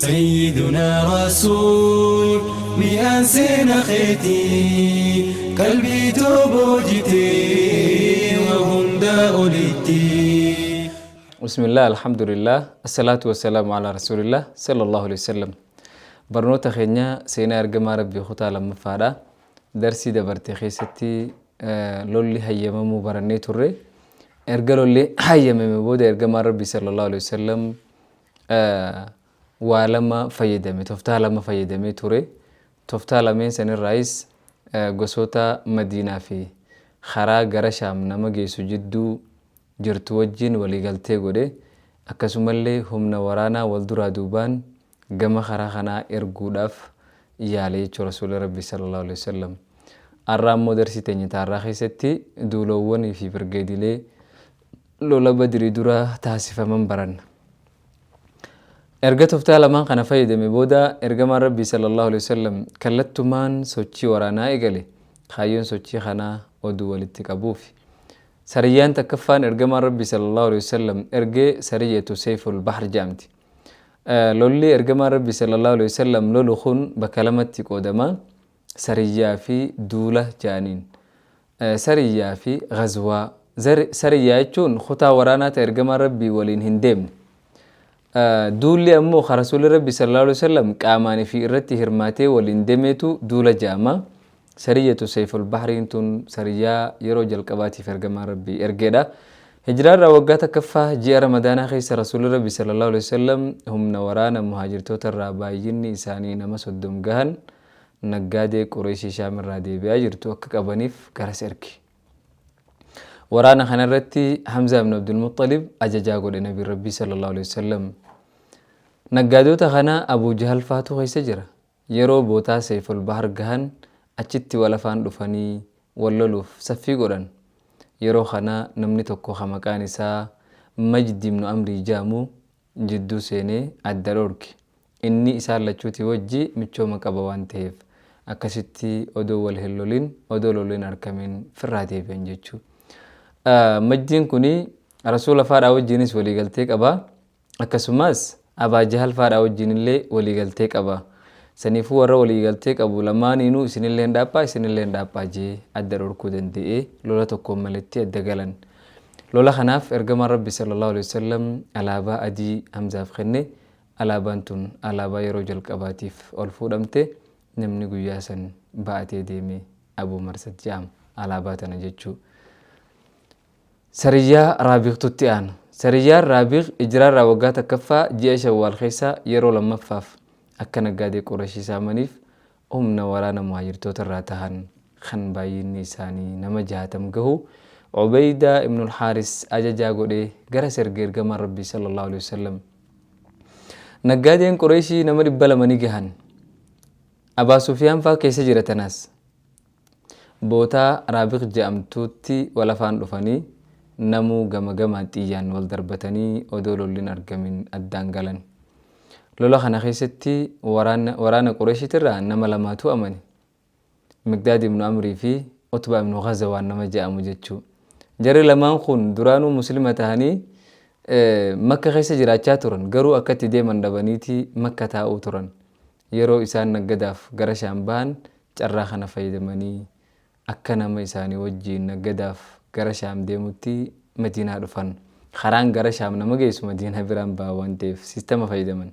سيدنا رسول مئان سينا خيتي قلبي توبوجتي وهندا أوليتي. بسم الله، الحمد لله، الصلاة والسلام على رسول الله صلى الله عليه وسلم. Barnoota keenya seenaa ergamaa Rabbii kutaa lammaffaadha. Darsii dabarte keessatti lolli hayyamamuu barannee turre. Erga lolli hayyamame booda ergamaan Rabbii sallallahu alaihi wasallam waa lama fayyadame, tooftaa lama fayyadamee ture. Tooftaa lameen sanirraayis gosoota Madiinaa fi karaa gara Shaam nama geessu jidduu jirtu wajjin waliigaltee godhe. Akkasumallee humna waraanaa wal duraa duubaan gama karaa kanaa erguudhaaf yaale jechuudha Rasuulli Rabbii sallallahu alaihi wasallam. Har'a ammoo darsii teenya taarraa keessatti duulowwanii fi birgeedilee lola Badrii dura taasifaman baranna. Erga tooftaa lamaan kana fayyadame booda ergamaan Rabbii sallallahu alaihi wasallam kallattumaan sochii waraanaa eegale. Kaayyoon sochii kanaa oduu walitti qabuufi. Sariyyaan takkaffaan ergamaan Rabbii sallallahu alaihi wasallam ergee Sariyyatu Seeyful Bahr jedhamti. Lolli ergamaan Rabbii sallallahu alaihi wasallam lolu kun bakka lamatti qoodama. Sariyyaa fi duula jedhaniin. Sariyyaa fi ghazwaa. Sariyyaa jechuun kutaa waraanaa ta'e ergamaan Rabbii waliin hin deemne. Duulli ammoo ka Rasuulli Rabbii sallallahu alaihi wasallam qaamaan fi irratti hirmaatee waliin deemeetu duula jedhama. Sariyyatu Seeyful Bahriin tun sariyyaa yeroo jalqabaatiif ergamaan Rabbii ergeedha. Hijiraarraa waggaa takkaffaa ji'a Ramadaanaa keessa Rasuulli Rabbii sallallahu alaihi wasallam humna waraana muhaajirtoota irraa baay'inni isaanii nama 30 gahan naggaadee Qureeshii Shaam irraa deebi'aa jirtu akka qabaniif garas erge. Waraana kanarratti Hamzaa ibn Abdul Muxxalib ajajaa godhe Nabiin Rabbii sallallahu alaihi wasallam. Naggaadota kana Abuu Jahal faatu keessa jira. Yeroo bootaa Seeyful Bahr gahan achitti wal afaan dhufanii wal loluuf saffii godhan. Yeroo kana namni tokko ka maqaan isaa Majdi ibnu Amrii ja'amu jidduu seenee adda dhoorke. Inni isaan lachuutii wajji michooma qaba waan taheef. Akkasitti odoo wal hin lolin, odoo lolli hin arkamin firraa deebi'an jechuu. Majdiin kuni Rasuula faadhaa wajjiinis walii galtee qaba. Akkasumas Abaa Jahal faadhaa wajjiinillee walii galtee qaba. Saniifuu warra walii galtee qabu lamaaniinuu isinilleen dhaaphaa isinilleen dhaaphaa jee adda dhorkuu danda'ee lola tokkoon maletti adda galan. Lola kanaaf Ergamaan Rabbii sallallaahu aleyhi wasallam alaabaa adii Hamzaaf kenne. Alaabaan tun alaabaa yeroo jalqabaatiif ol fuudhamte. Namni guyyaa san ba'atee deeme Abuu Marsad je'ama. Alaabaa tana jechuu. Sariyyaa Raabiiqtutti aana. Sariyyaan Raabiiq Hijraarraa waggaa takkaffaa ji'a Shawwaal keessa yeroo lammaffaaf akka naggaadee Qurayshii saamaniif humna waraana muhaajirtoota irraa tahan kan baay'inni isaanii nama 60 gahu Ubaydaa ibnul Haaris ajajaa godhee garas erge Ergamaan Rabbii sallallaahu aleyhi wasallam. Naggaadeen Qurayshii nama 200 ni gahan. Abaa Sufiyaan faa keessa jira tanaas. Bootaa Raabiq je'amtuutti wal afaan dhufanii namuu gama gamaan xiyyaan wal darbatanii odoo lolli hin argamin addaan galan. Lola kana keessatti waraana Qureeshiitirraa nama lamaatu amane. Miqdaad ibnu Amrii fi Utbaa ibnu Ghazawaan nama je'amu jechuu. Jarri lamaan kun duraanuu muslima tahanii Makka keessa jiraachaa turan. Garuu akka itti deeman dhabaniiti Makka taa'uu turan. Yeroo isaan naggadaaf gara Shaam bahan carraa kana fayyadamanii akka nama isaanii wajjiin naggadaaf gara Shaam deemutti Madiinaa dhufan. Karaan gara Shaam nama geessu Madiinaa biraan baha waan ta'eef siistama fayyadaman.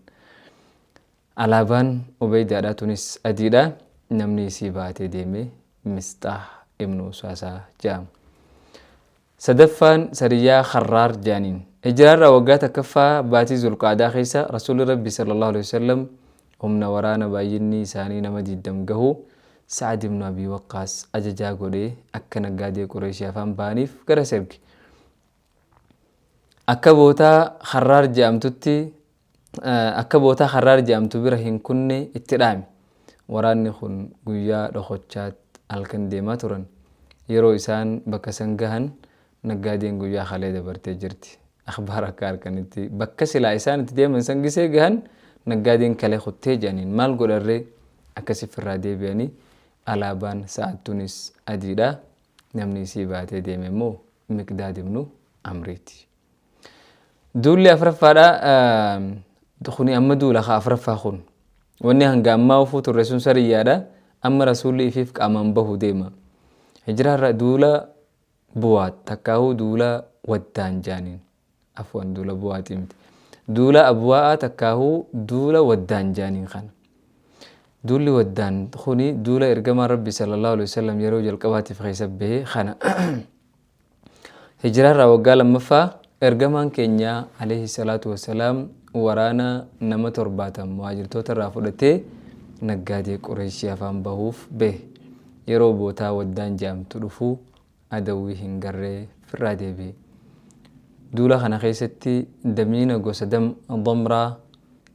Alaabaan Ubaydaadhaa tunis adiidha. Namni isii baatee deeme Misxaah ibnu Usaasaa jedhama. Sadaffaan Sariyyaa Kharraar jedhaniin. Hijraarraa waggaa takkaffaa baatii Zulqa'adaa keessa Rasuulli Rabbii sallallaahu aleyhi wasallam humna waraana baay'inni isaanii nama diiddam gahu Sa'ad ibnu Abii Waqqaas ajajaa godhee akka naggaadee Qureeyshii afaan bahaniif garas erge. Akka bootaa Kharraar je'amtutti akka bootaa Kharraar je'amtu bira hin kunne itti dhaame. Waraanni kun guyyaa dhokochaat halkan deemaa turan. Yeroo isaan bakka san gahan naggaadeen guyyaa kalee dabartee jirti. Akhbaara akka harkanitti bakka silaa isaan itti deeman san gisee gahan naggaadeen kalee kuttee je'aniin maal godharree akkasi firraa deebi'anii alaabaan Sa'ad tunis adiidha. Namni isii baatee deeme immoo Miqdaad ibnu Amriiti. Duulli afraffaadha. Kuni amma duula ka afraffaa kun. Wanni hanga ammaa ufuu turre sun sariyyaadha. Amma rasuulli ifiif qaamaan bahu deema. Hijiraarra duula Buwaat takkaahuu duula Waddaan jaaniin. Afwan duula Buwaatii miti. Duula Abwaa'aa takkaahuu duula Waddaan jaaniin kana. Duulli Waddaan kuni duula ergamaan Rabbii sallallahu alaihi wasallam yeroo jalqabaatiif keessa bahe kana. Hijiraarraa waggaa lammaffaa ergamaan keenya alayhi salaatu wassalaam waraana nama 70 muhaajirtoota irraa fudhatee naggaadee Qureeshii afaan bahuuf bahe. Yeroo bootaa Waddaan je'amtu dhufu adawwii hin garree firraa deebi'e. Duula kana keessatti damiina gosa Damraa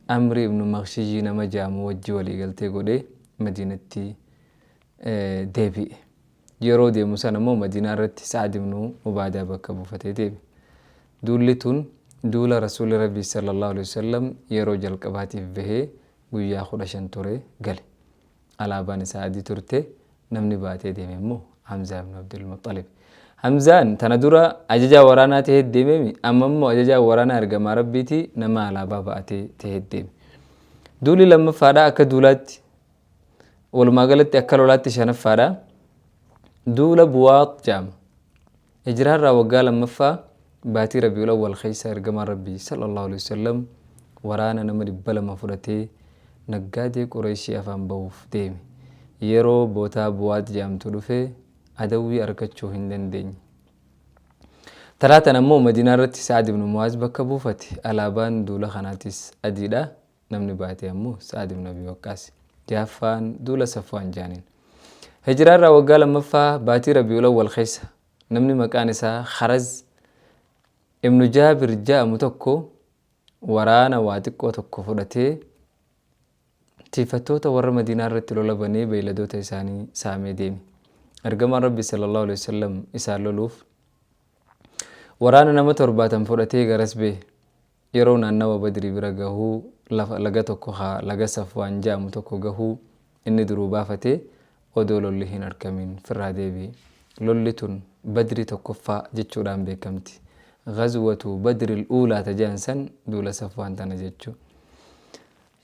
Amri ibnu Makhshiyyii nama je'amu wajji walii galtee godhee Madiinatti deebi'e. Yeroo deemu sana immoo Madiinaa irratti Sa'ad ibnu Ubaadaa bakka buufatee deeme. Duulli tun duula Rasuulli Rabbii sallallaahu aleyhi wasallam yeroo jalqabaatiif bahee guyyaa 15 turee gale. Alaabaan isaa adii turte, namni baatee deeme immoo Hamzaa ibnu Abdul Muxxalib. Hamzaan tana dura ajajaa waraanaa tahee deemeemi, amma immoo ajajaa waraanaa ergamaa Rabbiiti nama alaabaa ba'atee tahee deeme. Duulli lammaffaadhaa akka duulaatti Walumaa galatti akka lolaatti shanaffaadha. Duula Buwaax jedhama. Hijiraarraa waggaa lammaffaa baatii Rabiul Awwal keessa ergamaan Rabbii sallallahu alaihi wasallam waraana nama 200 fudhatee naggaadee Qureeshii afaan bahuuf deeme. Yeroo bootaa Buwaax jedhamtu dhufe adawwii arkachuu hin dandeenye. Taraa tana immoo Madiinaa irratti Sa'ad ibn Mu'aaz bakka buufate. Alaabaan duula kanaatis adiidha. Namni baate ammoo Sa'ad ibn Abi Waqqaasi. Jahaffaan duula Safwaan jaaniin. Hijraa irraa waggaa lammaffaa baatii Rabi'ul Awwal keessa namni maqaan isaa Kharaz ibnu Jaabir ja'amu tokko waraana waa xiqqoo tokko fudhatee tiifattoota warra Madiinaa irratti lola banee beeyladoota isaanii saamee deeme. Ergamaan Rabbii sallallahu alaihi wasallam isaan loluuf waraana nama 70 fudhatee garas bahe. Yeroo naannawa Badrii bira gahu, lafa laga tokko ka laga Safwaan ja'amu tokko gahu, inni duruu baafate, odoo lolli hin arkamin firraa deebi'e. Lolli tun Badrii tokkoffaa jechuudhaan beekamti. Ghazwatu Badril Uulaa ta je'an san duula Safwaan tana jechu.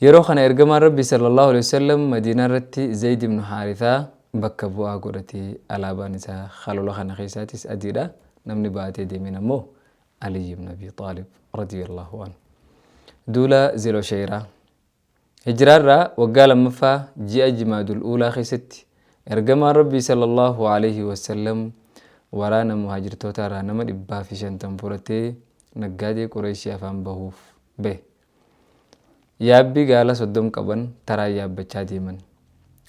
Yeroo kana Ergamaan Rabbii sallallaahu aleyhi wasallam Madiinaa irratti Zayd ibnu Haarithaa bakka bu'aa godhate. Alaabaan isaa ka lola kana keessaatis adiidha. Namni baatee deemeen ammoo Aliyyi ibn Abi Xaalib radiyallahu anhu. Duula Zil-Ushayraa. Hijraarraa waggaa lammaffaa ji'a Jimaadul Uulaa keessatti Ergamaan Rabbii sallallahu aleyhi wassallam waraana muhaajirtootaarraa nama 150 fudhatee naggaadee Qureeshii afaan bahuuf bahe. Yaabbii gaala 30 qaban taraan yaabbachaa deeman.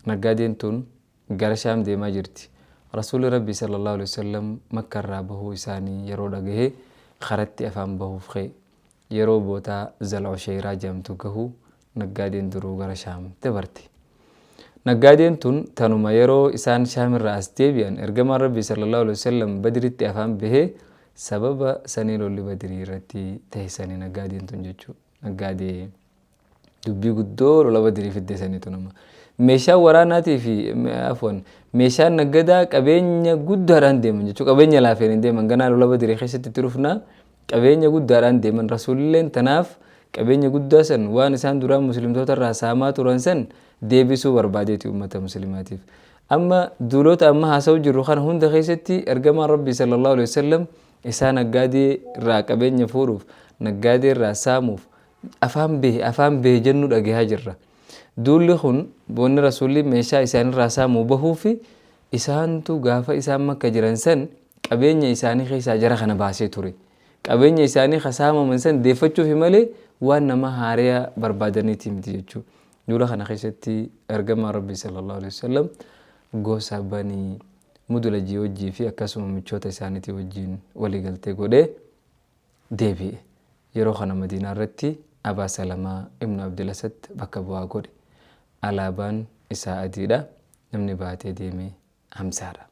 Naggaadeen tun gara Shaam deemaa jirti. Rasuulli Rabbii sallallaahu aleyhi wasallam Makkarraa bahuu isaanii yeroo dhagahe karatti afaan bahuuf ka'e. Yeroo bootaa Zal Usheyraa jedhamtu gahu naggaadeen duruu gara Shaam dabarte. Naggaadeen tun tanuma yeroo isaan Shaamirraa as deebi'an Ergamaan Rabbii sallallaahu aleyhi wasallam Badritti afaan bahe sababa sanii lolli Badrii irratti tahe sani naggaadeen tun jechuu. Naggaadee. Dubbii guddoo lola Badrii fidde sanitu nama. Meeshaan waraanaatii fi afwan meeshaan naggadaa qabeenya guddaadhaan deeman jechuudha. Qabeenya laafeen hin deeman ganaa lola Badrii keessatti itti dhufna qabeenya guddaadhaan deeman rasuulilleen tanaaf qabeenya guddaa san waan isaan duraan muslimtoota irraa saamaa turan san deebisuu barbaadeeti ummata muslimaatiif. Amma duulota amma haasa'u jirru kana hunda keessatti ergamaan Rabbii sallallahu alaihi wasallam isaa naggaadee irraa qabeenya fuudhuuf naggaadee irraa saamuuf afaan behe afaan behe jennu dhagahaa jirra. Duulli kun wanni Rasuulli meeshaa isaanirraa saamuu bahuufi isaantu gaafa isaan Makka jiran san qabeenya isaanii keessaa jara kana baasee ture. Qabeenya isaanii ka saamaman san deeffachuufi malee waan nama haareya barbaadaniitii miti jechuudha. Duula kana keessatti ergamaan Rabbii sallallahu alaihi wasallam gosa Banii Mudlajii wajjii fi akkasuma michoota isaaniitii wajjiin waliigaltee godhee deebi'e. Yeroo kana Madiinaa irratti Abaa Salamaa ibnu Abdil Asad bakka bu'aa godhe. Alaabaan isaa adiidha. Namni baatee deeme Hamzaadha.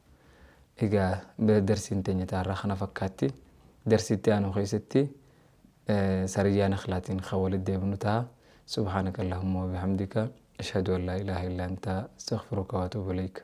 Egaa darsiin teenya ta har'aa kana fakkaatti. Darsii itti aanu keessatti sariyyaa Nakhlaatiin kan walitti deebinu ta'a. Subhaanaka Allahumma wa bihamdika ashhadu an laa ilaaha illa anta astaghfiruka wa atuubu ilayk.